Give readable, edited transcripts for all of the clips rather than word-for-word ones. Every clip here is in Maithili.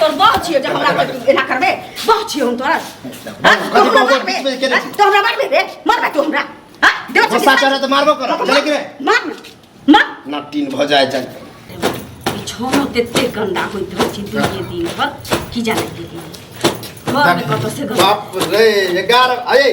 तोर बह छियो जे हमरा पर तू एना करबे बह छियो हम तोरा हाँ? तू कथी हमरा कहबो मारबे बीच में केने हाँ? छी? तू हमरा मारबे रे मारबे तू हमरा हाँ? देवर छी गुस्सा चढ़े तऽ मारबो करब चले कि नहि मार ना मार ना टीन भऽ जाय चल बिछौनो तेते गंदा होइत रहै छै दुइये दिन पर की जाने गेलियै घरमे कतौ से गंदा बाप रे 11 अये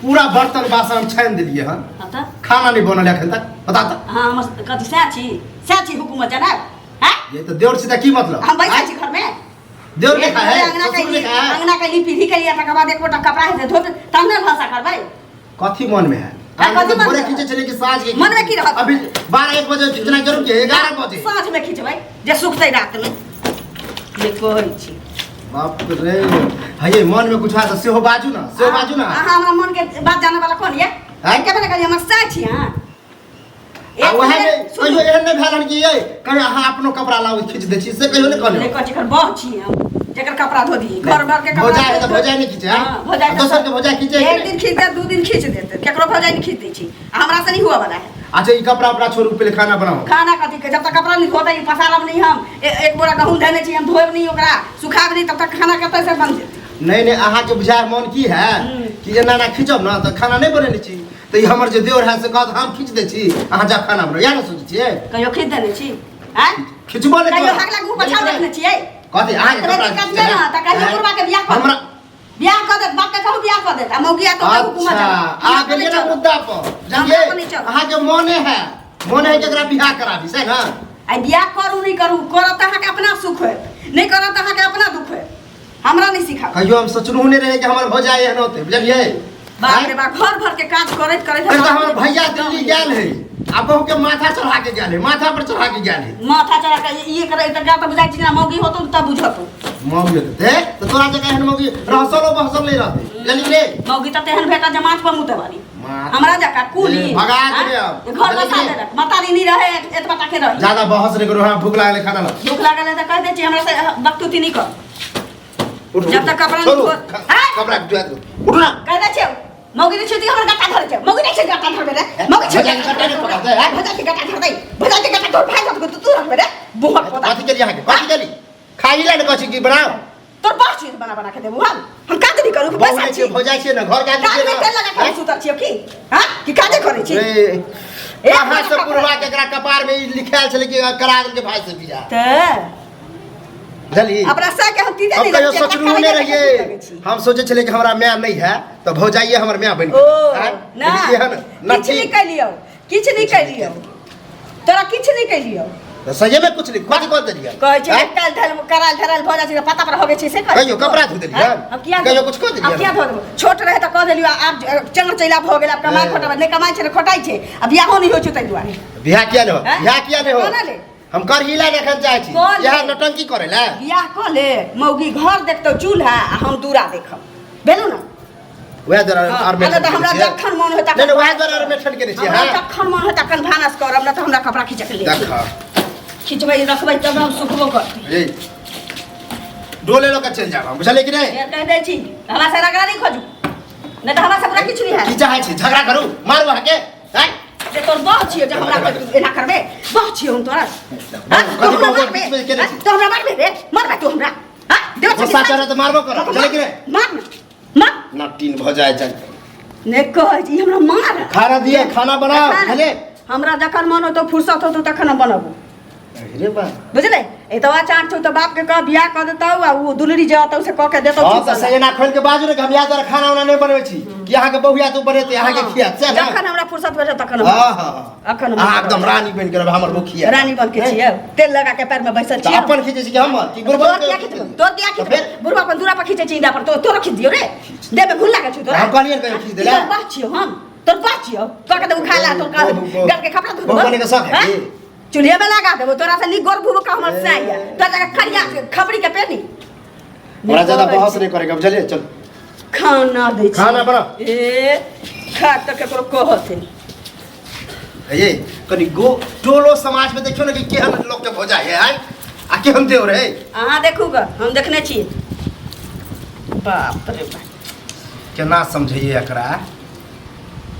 पूरा बर्तन बासन छानि देलियै हन हाँ तऽ खाना नहीं बनल एखन तक बता तऽ हाँ हमर कथी सएह छी सएह छी हुकुमत जनाब हैं ये तऽ देवर सीधा की मतलब हम बैठल छी घरमे देवर ने खाए है अंगना ससुर के ने खाए है अंगना के लीपी भी करिए तकर बाद एक गोटा कपड़ा है धो तब ने भाषा करबै कथी मन में है हाँ, कथी मन भोरे में? खींचे छले कि साँझ के मन में की रहत? अभी 12 1 बजे खींचना जरूर के 11 बजे साँझ में खींचबै जे सुखतै रात में जे कहै छी बाप रे हये मन में कुछ है तऽ सेहो बाजू ना सेहो बाजू ना अहाँ हमरा मन के बात जाने वाला कोन ये हैं? के बने कहलियै हमर सह छी अहाँ आ एक वएह मिनट, में सुनू। कहियो एहन नहि भेल हन कि ये कहियो अहाँ अपनो कपड़ा लाउ खींच दै छी से कहियो नहि नहि कहलियो कहै छी एकर बह छी हम जकर कपड़ा धो दी घर भर के कपड़ा भौजाइ है तऽ भौजाइ नहि खींचे हाँ, भौजाइ हैं दोसर के भौजाइ खींचे है एक कि दिन खींच देत दू दिन खींच देत केकरो भौजाइ नहीं खींच दै छी आ हमरा से नहीं हुआ वाला है नहि? अच्छा ई कपड़ा उपड़ा छोड़ू पहिले खाना बनाओ खाना कथी के जब तक कपड़ा नहीं धोते पसारब नहीं हम एक बोरा गहूम धने छी हम धोएब नहीं ओकरा सुखाब नहीं तब तक खाना कतऽ से बन जेतै नहीं नहीं अहाँ के बुझाय मन की है कि एना एना खींचब ना तऽ खाना नहि बनेने छी तऽ ई हमर जे देवर है से कहत हम खींच दै छी अहाँ जा खाना बनाउ इएह ने सोचै छियै कहियो खींच देने छी आँय खिचबो नहि कहियो करब। हगला मुँह पछाड़ रखने छियै कथी अहाँके तोरा कपड़ा दिक्कत यऽ ने तऽ कहियो बुढ़बा के बियाह कऽ हमरा बियाह कऽ देत बाप के कहू बियाह कऽ देत आ मौगिया तो हुकुमत अच्छा आ गेलियै ना मुद्दा पर जानलियै हमरा पर नहि चलत। अहाँके मोने है मोने है कि एकरा बियाह कराबी से ना आइ बियाह करू नहि करू करब तऽ अहाँके अपना सुख होयत नहि करब तऽ अहाँके अपना दुख होयत हमरा नहि सिखाउ कहियो हम सोचलहुँ नहि रहै कि हमर भौजाइ एहन होतै बुझलियै बाप रे बाप घर भर के काज करैत करैत तऽ हमर भैया दिल्ली गेल है आ बहू के माथा चढ़ा के गेल है माथा पर चढ़ा के गेल है माथा चढ़ा के ई करे तऽ जा तऽ बुझाइ छै जेना मौगी होतौ तब बुझतौ मौगी होतै तऽ तोरा जकाँ एहन मौगी रहसलो बहसल नहि रहतै बुझलियै रे मौगी तऽ तेहन भेटत जे माथ पर मुते वाली माथ- हमरा जकाँ कुली ए, भगा देबै आँय? आब। घर बसा देलक मतारी नहि रहे एतबा टाके रही ज्यादा बहस नहि करू हाँ भूख लागल है, खाना ला भूख लागल है तऽ कहि दै छी हमरा से बकतूती नहि कर उठू, जब तक कपड़ा नहीं छोड़ू, धो- आँय? कपड़ा धुआ दो उठू ना कहि दै छियौ मौगी नहि छुती हमर गट्टा धरै छै मौगी नहि छै गट्टा धरबै रे मौगी छै भौजाइ के गट्टा नहि पकड़तै, आँय? भौजाइ के गट्टा धरतै भौजाइ के गट्टा तोर भाइ धरतै तू तू रखबै रे बुहक पोता कथी केली अहाँके कथी केली खाइ ला ने कहै छी कि बनाओ तोर बाप चीज बना बना के देबू हम हम काज नहीं करू बहू पैसा नहि छी छियै भौजाइ छियै ने घर के आदमी काज छियै में ने तेल लगा के आँय? सुतल छियौ की हां कि काजे करै छी रे, एक कहाँ गोटा से कपड़ा। पुरवा के एकरा कपार में ई लिखायल छलै कि करा देलकै भाई से बियाह तऽ बुझली अपना से के हम तीते हम नहीं कहियो रखै छियै, सोचलहुँ नहि अपना रहियै खाइ लए छी। हम सोचै छलियै कि हमरा माय नहि है तऽ भौजाइए हमर माय बनि ओ गेल आँय? ना लेकिन एहन ना किछु नहि ठीक कैलियौ किछु नहि कैलियौ तोरा किछु नहि कैलियौ तऽ सहीमे कुछ नहि कथी कऽ देलियै कहै छै आँय? काल्हि धरल कराल धरल भऽ जाइ छै तऽ पता पर होगे छै से कहै कहियो कपड़ा धो देलियै? आँय? हम किया कहियो कुछ कऽ देलियै? आब किया धो देबो छोट रहै तऽ कऽ देलियौ आब चंगा चैला भऽ गेल आब कमाइ ए। खोटबै नहि कमाइ छै तऽ खोटाइ छै आ बियाहो नहि होइ छै ताहि दुआरे बियाह किया नहि हो आँय? बियाह किया नहि हो कोना ले? हम कर ला एखन चाहै छी कऽ ले। इएह नौटंकी करै लए बियाह कऽ ले मौगी घर देखतौ चूल्हा आ हम दूरा देखब भेलौ ने वएह दुआरे हाँ, आर आ नहि तऽ हमरा जखन मन होय तखन नहि नहि वएह दुआरे आर मेठन केने छियै हमरा हाँ जखन मन होय तखन भानस करब नहि तऽ हमरा कपड़ा खींचके ले देख खिंचबै रखबै तब हम सुखबो करतै ए डोले लऽ के चलि जायब हम बुझलियै कि नहि फेर कहि दै छी हमरा से रगड़ा नहि खोजू नहि तऽ हमरा से पूरा किछु नहि की हैत चाहै छी झगड़ा करू मारू अहाँके आँय? जे तोर बह छियौ जे हमरा पर एना करबे बह छियौ हम तोरा हाँ? कथी तू हमरा कहबो मारबे बीच में केने हाँ? छी? तू हमरा मारबे रे मारबे तू हमरा हाँ? देवर छी गुस्सा चढ़े तऽ मारबो करब बुझलियै कि नहि मार ना मार ना टीन भऽ जाय चल नहि कहै छी हमरा मार खाना दिए खाना बनाओ खाना। बुझलियै हमरा जखन मन होतौ फुर्सत होतौ तखन हम बनबू अरे बा बुझले एतबा चाँट छौ तऽ बाप के कह बियाह कऽ देतौ आ ओ दुलरी जे अतौ से कऽ के देतौ हाँ तऽ से एना खोलि के बाजू ने कि हम इएह दुआरे खाना उना नहि बनबै छी कि अहाँके बहुआ तो बनेतै अहाँके खियात सएह ने जखन हमरा फुर्सत भेटत तखन हम हाँ हाँ हाँ अखन हम अहाँ एकदम रानी बनि के रहबै हमर मुखिया रानी बन के छियै तेल लगा के पैर में बैसल तऽ छियै अपन खींचै छी कि हमर कि बुढ़बा तोर किया खींचबौ तोर किया तऽ खींचबौ फेर बुढ़बा अपन दूरा पर खींचै छी इंदा पर तो तोरो खींच दियौ रे देह में घुन लागै छौ तोरा हम कहलियै ने कहियो खींच देला। तोर बात छियौ हम तोर बात छियौ तोरा के तऽ उखा ला तोर बहु- गल के कपड़ा धो बहु बने के शौक है की? चूल्हे में लगा देबो तोरा से नीक गोर भूबो का हमर से आइया तोरा जगह खरिया खबरी के पेनी हमरा ज्यादा बहस नहि करेके बुझलियै चल खाना दै छी खाना बना। ए खा तऽ केकरो कहत ये कनि गो टोलो समाज में देखियो ने कि केहन लोग के भोजा है आय आ केहन देवर है अहाँ देखू ग हम देखने छी बाप रे बाप केना समझैये एकरा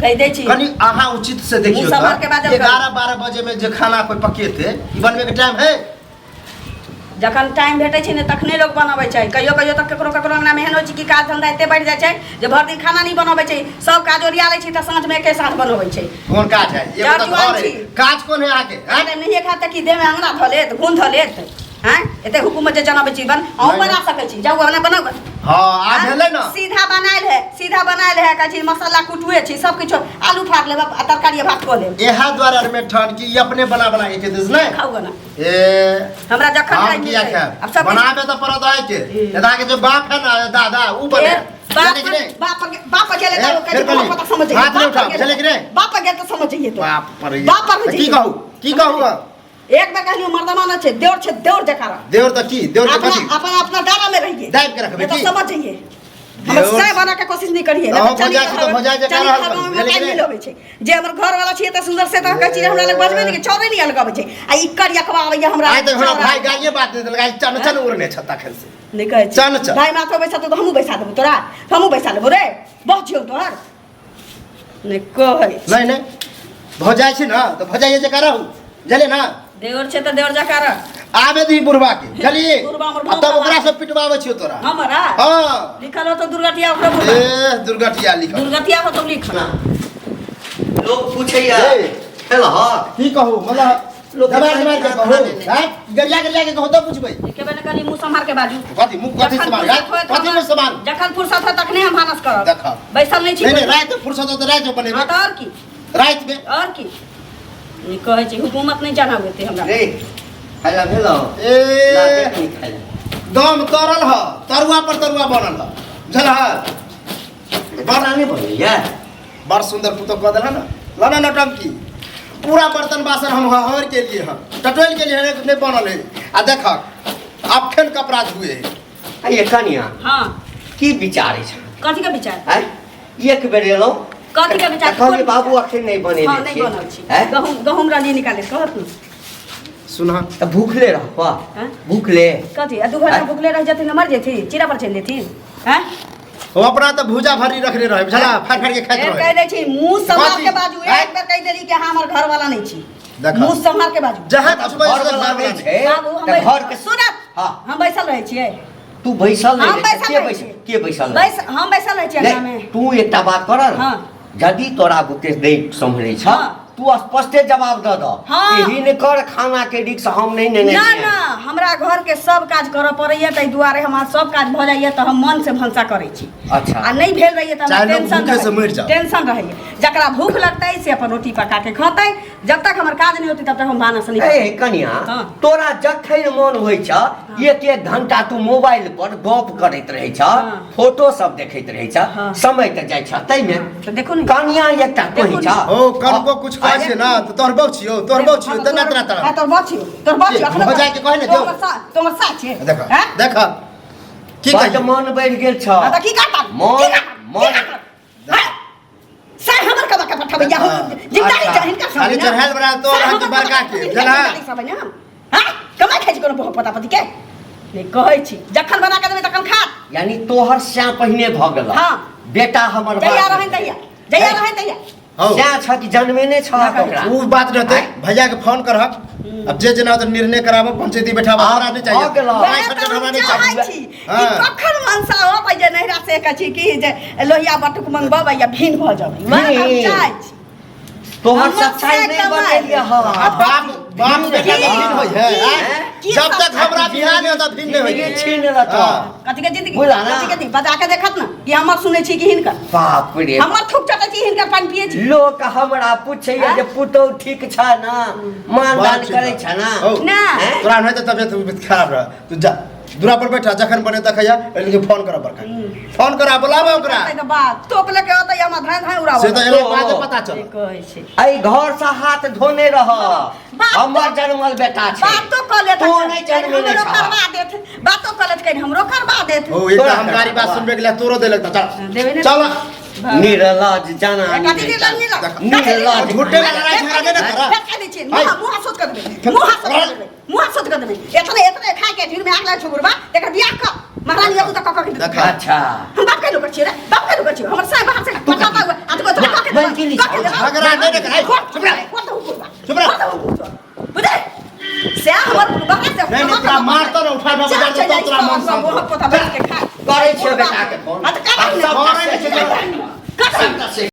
कहि दै छी कनि अहाँ उचित से देखियो मुँह सम्हार के बाजल करू। 11 12 बजे में जे खाना कोई पकेते ई बनबे के टाइम है जखन टाइम भेटै छै ने तखने लोक बनबै छै। कहियो कहियो तऽ ककरो ककरो अङ्गनामे एहन होइ छै कि काज धन्धा एते बढ़ि जाइ छै जे भरि दिन खाना नहि बनबै छै, सब काज ओरिया लै छै तऽ साँझमे एके साँझ बनबै छै। कोन काज है? एगो जर तऽ जुआन घर है। छी। काज कोन है अहाँके, आँय? अरे नहिए खायब तऽ की देहमे अङ्गना धऽ लेत, घून धऽ लेत? आँय, एते हुकुम जे जनाबै छी बन अहूँ नहि, बना नहि। सकै छी, जाउ अपना बनाउ। हाँ, आब भेलै ने। सीधा बनायल है, सीधा बनायल है, कहै छी मसाला कुटुए छी, सब किछु, आलू फाड़ लेब आ तरकारी भात कऽ लेब। इएह दुआरे अरमे ठन कि ई अपने बना बना के खेतै से नहि? खाउ गना। ए हमरा जखन हम टाइम किया मिलतै। खायब? आब सब बनाबे तऽ पड़त अहाँके, नहीं तऽ अहाँके जे बाप है ना दादा उ बने। ए, बाप जाने कि नहीं? बाप पर बाप पर गेले ए, तऽ कहै फेर छै, कहली, पता समझ जइयै। हाथ नहीं बाप पर उठाओ, गेले। चले कि नहीं? बाप पर गेल तऽ समझ जइयै तो। बाप पर बाप पर तऽ की जइयै। कहू, की कहू हम? एक बेर कहलियो मर्दमा न छै, देवर छै, देवर जकाँ रह। देवर तऽ की देवर के अपना कथी? अपन अपना दारा में रहिए। दाबि के रखबै नहीं तो की? समझ जइए। हमर देवर साय बना के कोशिश नहीं करिए। अहाँ भौजाइ छी तऽ भौजाइ जकाँ रहल करू, बुझलियै कि नहीं नहि? लबै छै। जे हमर घर वाला छियै तऽ सुंदर से तऽ कहै छी जे हमरा लग बजबै नहीं, चौरे नहीं अलगाबै छै। आ ई करियकवा आबैया हमरा। आइ तक हमरा चौरा। भाई गालिये बात नहि देलक, आइ चन चन उड़ने छता तखन से। नहीं कहै छी। चल, चल। भाई माथो बैसा तो हमहूँ बैसा देबो तोरा, हमहूँ बैसा लेबो रे, बहुत छियौ तोहर। नहीं कहै छी। नहीं नहीं, भौजाइ छी ना तऽ भौजाइये जकाँ रहू, बुझलियै ना? देवर छै तऽ देवर जकाँ रह। आबे दही बुढ़वा के, बुझलियै? बुढ़वा हमर आ तब भौंका ओकरा से पिटवाबै छियौ तोरा। हमरा? हाँ। लिखल होतो दुर्गतिया ओकरो बुढ़वा। ए दुर्गतिया लिखल। दुर्गतिया होतो लिखल। लोग पूछैया ए। खेलहक? की कहू, मतलब लोक दबार दबार के खाना कहू, लेने। हैं? गरिया गरिया के कहू तब पूछबै। एके बेर कनि मुँह सम्हार के बाजू। कथी मुँह कथी जखन सम्हार, फुर्सत हैं? होयत कथी मुँह सम्हार? जखन फुर्सत होयत तखने हम भानस करब। देखब। बैसल नहि छी। नहीं, नहीं, राति में फुर्सत होत राति में बनेबै। हाँ, तऽ आओर की? राति में। आओर की? नहि कहै छी, हुकूमत नहि चढ़ाबै एते हमरा। रे, खाइला भेलौ? ए। ला, देख नी खाइला। दम तरल ह, तरुआ पर तरुआ बनल ह, बुझल ह? बड़ा नहि बनैया। बड़ सुंदर पुतोह कऽ देला ना, लाना नौटंकी। पूरा बर्तन बासन हम हर के लिए हम टटोल के लिए नहीं बनल है। आ देखक अखन कपड़ा धुए है। आ ये कनिया। हाँ। की विचार अछि? कथी के विचार? आँय? एक बेर एलहुँ। कथी के विचार? तऽ कहलियै कोन बाबू विचार? अखन नहि बनेने हाँ, नहि छियै। बनल छी। आँय? गहुम, गहुम रहलियै निकाले, कहत ने। सुनह। तऽ भूखले रहबह? आँय? भूखले? कथी? आ 2 घंटा आँय? भूखले रहि जेथिन तऽ मर जेथिन, चीरा पर चलि जेथिन। आँय? ओ अपना तऽ भूजा भरी रखने रहै, बुझला? फाड़ि फाड़ि के खाइत एक रहै। कहि दै छी, मुँह सम्हार के कथी? बाजू। आँय? एक बेर कहि देली कि अहाँ हमर घरवाला नहि छी। देखऽ। मुँह सम्हार के बाजू। जहाँ कुछ बैसल घरवाला घरवाला नहि नहि। छै, बाबू, हम तऽ घर के सुनत। हाँ। हम बैसल रहै छियै। तू बैसल नहि हम रहै बैसल के रहै बैसल? छियै। के बैसल रहै? हम बैसल रहै छियै नहि, अंगना मे। तू एकटा बात कर ने। हाँ। यदि तोरा बुते नहि सम्हरै छ, हाँ। तू स्पष्टे जवाब दऽ दऽ। हाँ। एही ने कर खाना के रिक्स हम नहि नेने ना, छियै। ना, हमरा घर के सब काज करऽ पड़ैया, ताहि दुआरे हमरा सब काज भऽ जाइया तऽ हम मन से भनसा करै छी। अच्छा। आ नहि भेल रहैया तऽ हमरा चाहे लोक टेंशन भूखे से रहैया। मरि जाओ। टेंशन रहैया। जकरा भूख लगतै से अपन रोटी पका के खतै, जब तक हमर काज नहि होतै तब तक हम भानस नहि ए करबै। कनिया, हाँ। तोरा जखन मन होइ छ, एक एक घंटा तू मोबाइल पर गप करैत रहै छ, हाँ। फोटो सब देखैत रहै छ, हाँ। समय तऽ जाइ छ तैमे। तऽ देखू ने। कनिया एकटा देखू तोही ने। छ। ओ कनको कुछ कहै छै ना तऽ तोहर बहू छियौ, तोहर बहू छियौ, तऽ ना तोरा तरह। हाँ, तोहर बहू छियौ, तोहर बहू छियौ, अखनो भौजाइ के कहै ने तोहर जो। तोहर सा छियै। देखऽ, हैं? देखऽ। की बड्ड कहियौ? मन बढ़ि गेल छ। हाँ, तऽ की करता? मन- की करता? की मन- करता? हैं? सर हमर कबा के पठबैया हो, जिम्मेदारी अच्छा। चाही हिनका सब खाली ने। चढ़ायल बड़ा तोहर सर हाथ हमर बड़का कबा के, के बुझलह? जिम्मेदारी सब ने हम। हैं? कमाइ खाइ छी कोनो बहुत पता पति के? नहि कहै छी, जखन बना के देबै तखन खा। यानी तोहर स्या पहिने भऽ गेल। हाँ। बेटा हमर जहिया बाप रहै तहिया, जहिया रहै तहिया। हौ। स्या छ कि जन्मे नहि छ ओकरा। उ बात रहतै, भैया के फोन करहक। अब जे जेना होतै निर्णय कराबो, पंचायती बैठाबो, आब हमरा नहि चाहिए। भऽ गेलौ। लड़ाई वएह झगड़ा तऽ हम हमरा नहि चाहै चाहिए। छी कि हाँ। कखन मनसा होबै जे नैहरा से कहै छी कि जे लोहिया बटुक मंगबबै या भिन्न भऽ जेबै। वएह तऽ हम भिन्न। चाहै छी। तोहर हमर सच्चाई से नहि कमाइ। बतेलियै हँ। आ बाप बाप बेटा की? के भिन्न होइ है, की? आँय? की जब तक सब- हमरा बियाह नहि होता भिन्न नहि होइ जिंदगी है। छीन लेतौ। हाँ। कथी के जिंदगी? बुझला ना? कथी के जिंदगी? बजा के देखत ना कि हमर सुनै छी कि हिनकर? बाप रे। हमर थूक चटै छी, हिनकर पानि पियै छी। लोक हमरा पूछैया आँय? जे पुतहु ठीक छ ना, मानदान बड़ ठीक करै बा। छ ना? हौ। ना। आँय? तोरा नहि तऽ तबियत उबियत खराब रह, तू जा दूरा पर बैठा, जखन बने तखैया एलके फोन कर, बड़का फोन करा बोलाबो ओकरा। करतै तऽ बात तोप लेके अतै हमरा धान धान उड़ाबऽ। से तऽ एला बादे तो। पता चल। से कहै छै। एहि घर से हाथ धोने रह, बात हमर तो- जन्मल बेटा छै। बातो कऽ लेत तू नहि जन्मेने हमरो छह। करवा देत, बातो कऽ लेत, कहीं हमरो करवा देत। ओ एकटा तोरा हम गाड़ी बात करवा। सुनबे के लिए तोरो देलक तऽ चल। देबै ने। चल। निर्लज जाना कथी निर्लज, निर्लज? निर्लज। झूठे लड़ाई झगड़ा नहि ने करा। फेर कह दै छियै, मुँह मुँह सोच कऽ देबै, मुँह सोच कऽ देबै, मुँह सोच कऽ देबै। एतने एतने खाय के ढीर में आग लागल छौ बुढ़बा, एकर बियाह कर महारानी एतौ तऽ कऽ कऽ के देतौ। देखा। अच्छा। हम बाप के नौकर छियै रे, बाप के नौकर छियै। हमर साहेब बाहर से पटाता हुआ, आ तो कऽ के देबै, बंकी कऽ के देबै। झगड़ा नहि ने कर, चुप रह। खोल दहु बुढ़बा, चुप रह। खोल दहु बुढ़बा। बुझले? सएह हमर बुढ़बा से नहीं, नहीं, कमा तोरा मारतौ ने, उठा उठा के तब तोरा मन शांत पोता बैठ के खा। करै छियै बेटाके फोन। हाँ, तऽ करही ने। सब करै छै।